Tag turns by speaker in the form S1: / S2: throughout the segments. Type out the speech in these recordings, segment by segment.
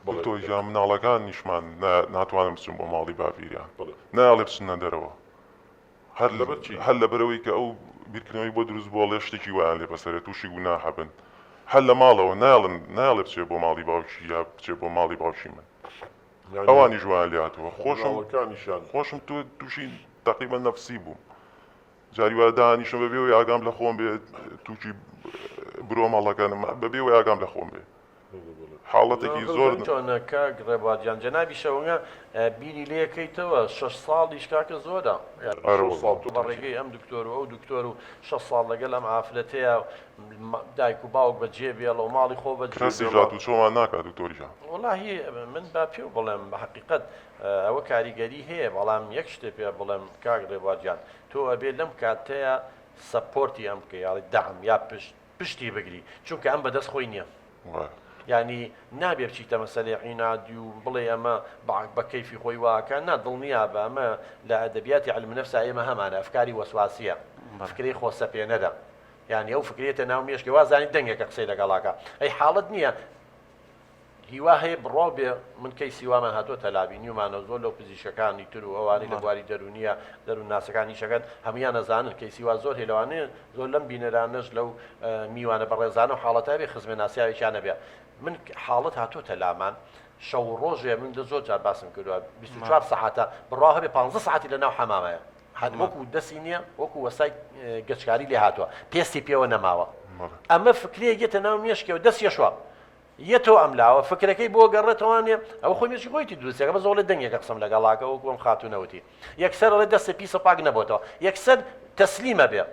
S1: دکتۆر گیان مناڵەکانیشمان ناتوانن بچن بۆ ماڵی باپیریان نایەڵێ بچنە دەرەوە هەر
S2: لەبەر چی؟
S1: هەر لەبەرئەوەی کە ئەو بیرکردنەوەی بۆ دروست بووە ئەڵێ شتێکی وایان لێ بەسەرێ تووشی گوناحە بن هەر لە ماڵەوە نایەڵن نایەڵێ بچێ بۆ ماڵی باوکی یا بچێ بۆ ماڵی باوکی من
S2: یانی
S1: ئەوانیش وایان لێ هاتووە خۆشم
S2: مناڵەکانیشیان
S1: خۆشم تو تووشی تەقریبەن نەفسی بووم جاری وایە دانیشم بەبێ ئەوەی ئاگام لە خۆم بێ تووشی برۆم هەڵەکەنم بەبێ ئەوەی ئاگام لە خۆم بێ حاڵەتێکی زۆر.
S3: چۆنە کاک ڕێبوار گیان جەنابی شەونگە بیری لێکەیتەوە شەش ساڵیش کاکە زۆرە بە ڕێگەی ئەم دکتۆر و ئەو دکتۆر و شەش ساڵ لەگەل ئەم ئافرەتەیە دایک و باوک بە جێ بێڵە و ماڵی خۆ بە جێ
S1: کەسیش
S3: بێڵە.
S1: هاتوچۆمان ناکات دکتۆر گیان.
S3: وەڵاهی من با پێو بڵێم بە حەقیقەت ئەوە کاریگەری هەیە بەڵام یەک شتێ پێ بڵێم کاک ڕێبوار گیان تۆ ئەبێ لەم کاتەیە support ی ئەم بکەی یاڵی دەعم یا پشت پشتی بگری چونکە ئەم بەدەست خۆی نیە یانی نابێ بچیتە مەسەلەی عینادی و بڵێی ئەمە بە کەیفی خۆی واکە نا دڵنیابە ئەمە لە ئەدەبیاتی علم نفسا ئێمە هەمانە ئەفکاری وەسواسیە فکرەی خۆسەپێنەرە یانی ئەو فکرێتە ناو مێشکی وازانی دەنگێکە قسەی لەگەڵاکە ئەی حاڵەت نییە هیوا هەیە بڕواو بێ من کەیسی وامان هاتۆتە لا بینیومانە زۆر لەو پزیشکەکانی تر و ئەوانەی لە بواری دەروونیە دەروونناسەکان ئیشەکەن هەمویان ئەزانن کەیسی وا زۆر هەیە لەوانەیە زۆر لەم بینەرانەش لەو میوانە بەڕێزانە و حاڵەتە هەبێ خزمە ناسیاوێکیان هەبێ من حاڵەت هاتۆتە لامان شەو و ڕۆژێ من دە زۆر جار باسم کردووە 24 سەعاتە بڕوا هەبێ 15 سەعاتی لە ناو حەمامایە هەر وەکو دەسی نییە وەکو وەسای گەچکاری لێ هاتووە پێستی پێوە نەماوە ئەمە فکرەیەک یەتە ناو مێشکەوە دەست یەشوە یەتەوە ئەم لاوە فکرەکەی بۆ گەڕێتەوانێ ئەوە خۆی مێشکی خۆیتی دروستەکە بەس ئەڵێ دەنگێکە قسەم لەگەڵاکە وەکو ئەم خاتوونە وتی یەکسەر ئەڵێ دەستێ پیسە پاک نەبۆتەوە یەکسەر تەسلیمە بێ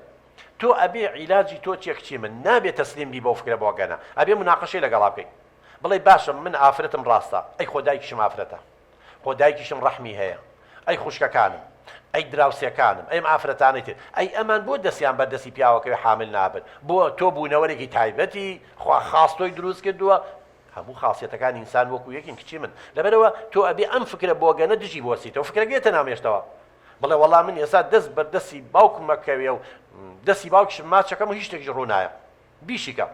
S3: تۆ ئەبێ عیلاجی تۆ چیە کچی من نابێ تەسلیم بی بەو فکرە بۆگەنە ئەبێ مناقەشەی لەگەڵا بکەی بڵێ باشە من ئافرەتم ڕاستە ئەی خۆ دایکیشم ئافرەتە خۆ دایکیشم ڕەحمی هەیە، ئەی خوشکەکانم، ئەی دراوسێکانم، ئەی ئەم ئافرەتانەی تر، ئەی ئەمان بۆ دەستیان بەر دەستی پیاوەکەوێ حامل نابن؟ بۆ تۆ بوونەوەرێکی تایبەتی، خوا خاس تۆی دروست کردووە، هەموو خاسیەتەکانی ئینسان وەکو یەکین کچی من، لەبەرئەوە تۆ ئەبێ ئەم فکرە بۆگەنە دژی بوەستیتەوە، فکرەکە یەتە ناو مێشتەوە، بڵێ وەڵا من ئێستا دەست بەر دەستی باوکم ئەکەوێ و دەستی باوکیشم ماچەکەم و هیچ شتێکیش ڕوونایە، بیشیکە.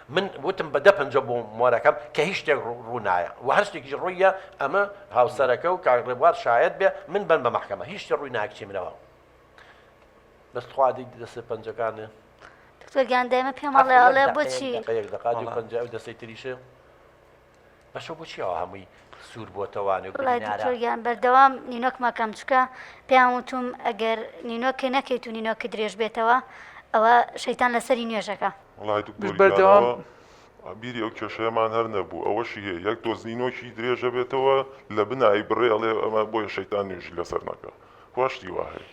S3: من وتم بە دە پەنجە بۆ مۆرەکەم کە هیچ شتێک ڕوو نایە و هەر شتێکیش ڕوویە ئەمە هاوسەرەکە و کاک ڕێبوار شایەت بێ من بن بە مەحکەمە هیچ شتێ ڕووی ناکچی منەوە بەس تخوا دی دەستە پەنجەکانێ
S4: دکتۆر گیان دایمە پێم ئەڵێ ئەڵێ بۆچی
S3: یەک دقا دوو پەنجە ئەو دەستەی تریشێ بەشە بۆچی ئەوە هەمووی سوور بۆتەوانێ و
S4: وەڵای
S3: برینارە؟
S4: دکتۆر گیان بەردەوام نینۆکمە کەم چکە پێیان وتوم ئەگەر نینۆکێ نەکەیت و نینۆکت درێژ بێتەوە ئەوە شەیتان لەسەری نوێژەکە.
S1: وەڵای دکتۆر گیان
S5: بەردەوام.
S1: ئەوە بیری ئەو کێشەیەمان هەر نەبوو ئەوەشی هەیە یەک دۆز نینۆکی درێژە بێتەوە لە بنا ئەیبڕێ ئەڵێ ئەمە بۆیە شەیتان نوێژی لەسەر نەکا کوا شتی وا هەیە.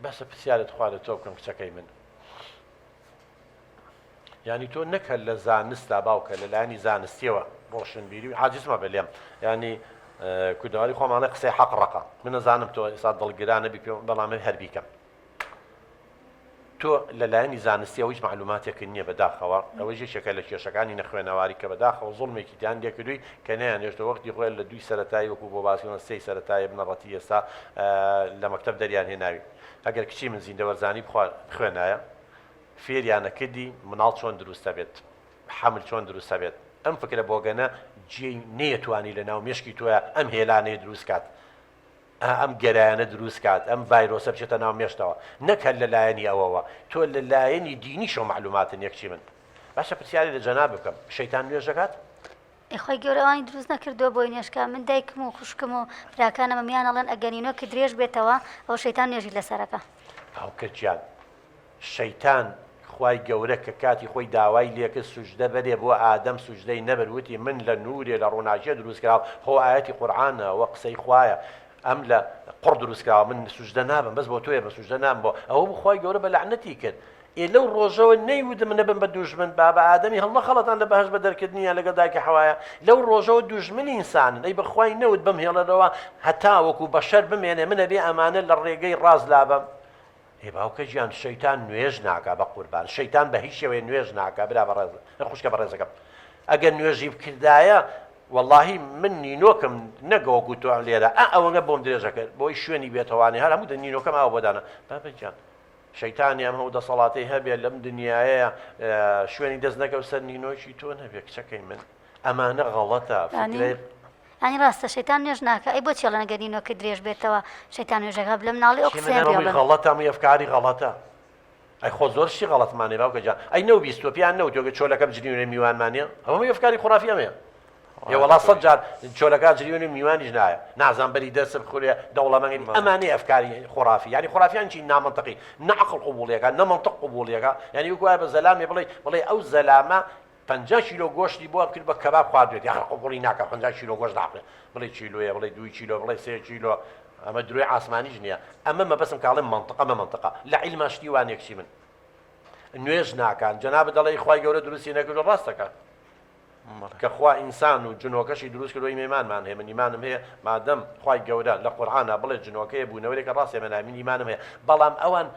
S3: بەسە پرسیارت تخوا لە تۆ بکەم کچەکەی من. یانی تۆ نەک هەر لە زانستا باوکە لە لایەنی زانستیەوە ڕۆشنبیری و عاجز مەبە لێم یانی کوردەواری خۆمانە قسەی حەق ڕەقە من نەزانم تۆ ئێستا دڵگرانە بی پێم بەڵام من هەر بیکەم تۆ لە لایەنی زانستیەوە هیچ معلوماتێکت نییە بەداخەوە ئەوەش یەکێکە لە کێشەکانی نەخوێنەواری کە بەداخەوە زوڵمێکی تیان لێکردووی کە نەیانهێشتەوە وەختی خۆیان لە دووی سەرەتایی وەکو بۆ باسکردن سێی سەرەتایی بنەڕەتی ئێستا لە مەکتەب دەریان هێناوی ئەگەر کچی من زیندەوەرزانی بخوێنایە فێریان ئەکردی مناڵ چۆن دروست ئەبێت حەمل چۆن دروست ئەبێت ئەم فکرە بۆگەنە جێی نەیەتوانی لە ناو مێشکی تۆیا ئەم هێلانەیە دروست کات ئا ئەم گەرایانە دروست کات ئەم ڤایرۆسە بچێتە ناو مێشتەوە نەک هەر لە لایەنی ئەوەوە تۆ لە لایەنی دینیشەوە مەعلوماتن یەک چی من باشە پرسیارێ لە جەنابت بکەم شەیتان نوێژ دەکات؟
S4: ئەی خوای گەورە ئەوانی دروست نەکردووە بۆی نوێژ کا من دایکم و خوشکم و براکانم هەموویان ئەڵێن ئەگەر نینۆکت درێژ بێتەوە ئەوە شەیتان نوێژی لەسەرەکا.
S3: باوکە گیان شەیتان خوای گەورە کە کاتی خۆی داوای لێکرد سوجدە بەرێ بۆ ئادەم سوجدەی نەبرد وتی من لە نورێ لە ڕووناکیە دروست کراوم خۆ ئایەتی قورعانە وە قسەی خوایە ئەم لە قوڕ دروست کراوە من سوجدە نابەم بەس بۆ تۆیە بە سوجدە نابم بۆ ئەوە بوو خوای گەورە بە لەعنەتی کرد ئێ لەو ڕۆژەوە نەیوت من ئەبم بە دوژمن بابە ئادەمی هەڵنەخەڵەتان لە بەهەشت بە دەرکردنیان لەگەڵ دایکی حەوایە لەو ڕۆژەوە دوژمنی ئینسانن ئەی بەخوای نەوت بمهێڵەرەوە هەتاوەکو بەشەر بمێنێ من ئەبێ ئەمانە لە ڕێگەی ڕاست لابەم ئێ باوکە گیان شەیتان نوێژ ناکا بەقوربان شەیتان بە هیچ شێوەیە نوێژ ناکا برا بەڕێز خوشکە بەڕێزەکەم ئەگەر نوێژی بکردایە وەڵاهی من نینۆکم نەک وەکو تۆ لێرە ئا ئەوەنە بۆم درێژە کرد بۆی شوێنی بێتەوانێ هەر هەموو نینۆکەم ئاوە بۆ دانا بابە گیان شەیتانی ئەم هەموو دەسەڵاتەی هەبێ لەم دنیایەیە شوێنی دەست نەکەو سەر نینۆکی تۆ نەبێ کچەکەی من. ئەمانە غەڵەتە
S4: یانی
S3: فکرەی.
S4: یانی ڕاستە شەیتان نوێژ ناکا ئەی بۆچی ئەڵێن ئەگەر نینۆکت درێژ بێتەوە شەیتان نوێژەکا لە مناڵی ئەو
S3: چی من
S4: قسەیان
S3: هەمووی
S4: پێڵێن.
S3: غەڵەتە هەمووی ئەفکاری غەڵەتە ئەی خۆ زۆر شتی غەڵەتمان هەیە باوکە گیان ئەی نەوبیستوە پێیان نەوتوە گە چۆلەکە بجریونێ میوانمان نیە ئەوە هەمووی ئەفکاری خوڕافی ئەمەیە ئێ وەڵا سەد جار چۆلەکە جریونێ میوانیش نایە نازان بەری دەست بخورێ دەوڵەمەنگی ئەمانەیە ئەفکاری خوڕافی یانی خوڕافیان چی نامەنتقی نە عەقڵ قبوڵیەکە نە مەنتق قبوڵیەکە یانی وەکو وایە بە زەلامێ بڵێ بڵێ ئەو زەلامە 50 کیلۆ گۆشتی بۆ کرد بە کەباب خواردوێتی ئاخر قبوڵی ناکا 50 کیلۆ گۆشت داخرێ بڵێ کیلۆیە بڵێ دوو کیلۆ بڵێ سێ کیلۆ ئەمە درۆی عاسمانیش نییە ئەمە مەبەسم کاڵێ مەنتقە مە مەنتقە لە عیلما شتی وانە کچی من نوێژ ناکان جەنابت دەڵێی خوای گەورە دروستی نەکردو ڕاست دەکات کە خوا ئینسان و جنۆکەشی دروست کردووە ئیمە ئیمانمان هەیە من ئیمانم هەیە مادەم خوای گەورە لە قورعانا بڵێ جنۆکەیە بوونەوەرێکە ڕاست ئێمە نامین ئیمانم هەیە بەڵام ئەوان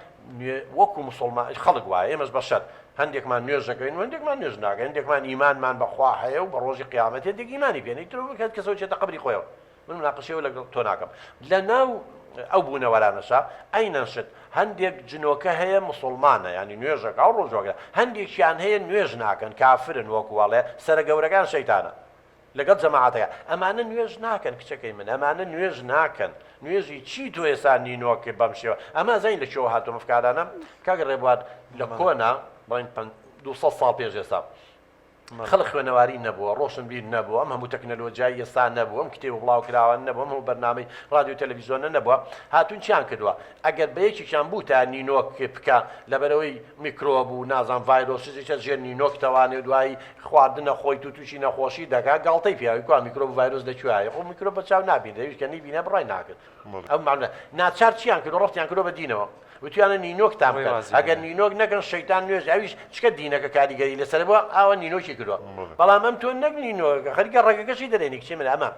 S3: وەکو مسلمان خەڵک وایە ئێمەش بەشەر هەندێکمان نوێژ دەکەین و هەندێکمان نوێژ ناکەین هەندێکمان ئیمانمان بەخوا هەیە و بە ڕۆژی قیامەت هەندێک ئیمانی پێ نییە تر کەسەوە چێتە قەبری خۆیەوە من مناقەشەی لەگەڵ تۆ ناکەم لەناو ئەو بوونەوەرانەشا عەینەن شت هەندێک جنۆکە هەیە موسڵمانە یانی نوێژەکا و ڕۆژوەکە هەندێکیان هەیە نوێژ ناکەن کافرن وەکو ئەڵێ سەرە گەورەکان شەیتانە لەگەڵ جەماعەتەکە ئەمانە نوێژ ناکەن کچەکەی من ئەمانە نوێژ ناکەن نوێژی چی تۆ ئێستا نینۆک بەم شێوە ئەمە زین لە کوێوە هاتووە مفکارانە کاک ڕێبوار لە کۆنا بڵێن 200 ساڵ پێش ئێستا خەڵک خوێنەواری نەبووە، ڕۆشنبیر نەبووە، ئەم هەموو تەکنەلۆجیای ئێستا نەبوو، ئەم کتێب و بڵاوکراوانە نەبوو، ئەم هەموو بەرنامەی ڕادیۆ و تەلەڤیزیۆنە نەبووە، هاتوون چیان کردووە؟ ئەگەر بە یەکێکیان بووتایە نینۆک بکە، لەبەرئەوەی میکرۆب و نازانم ڤایرۆس چ چ ژێر نینۆک تەوانێ و دوایی خواردنە خۆیت و تووشی نەخۆشی دەکا، گاڵتەی پێ ئەوی کوا میکرۆب و ڤایرۆس لە کوێیە؟ خۆ میکرۆب بە چاو نابینرێ، ئەویش کە نەیبینێ بڕوای ناکرد. ئەو مەعنە ناچار چیان کردوە ڕەفتیان کردوە بە دینەوە وتویانە نینۆکتان بکەن ئەگەر نینۆک نەکەن شەیتان نوێژ ئەویش چکە دینەکە کاریگەری لەسەر بووە ئاوا نینۆکی کردوە بەڵام ئەم تۆ نەک نینۆکە خەریکە ڕەگەکەشی دەرێنی کچی من ئەمە.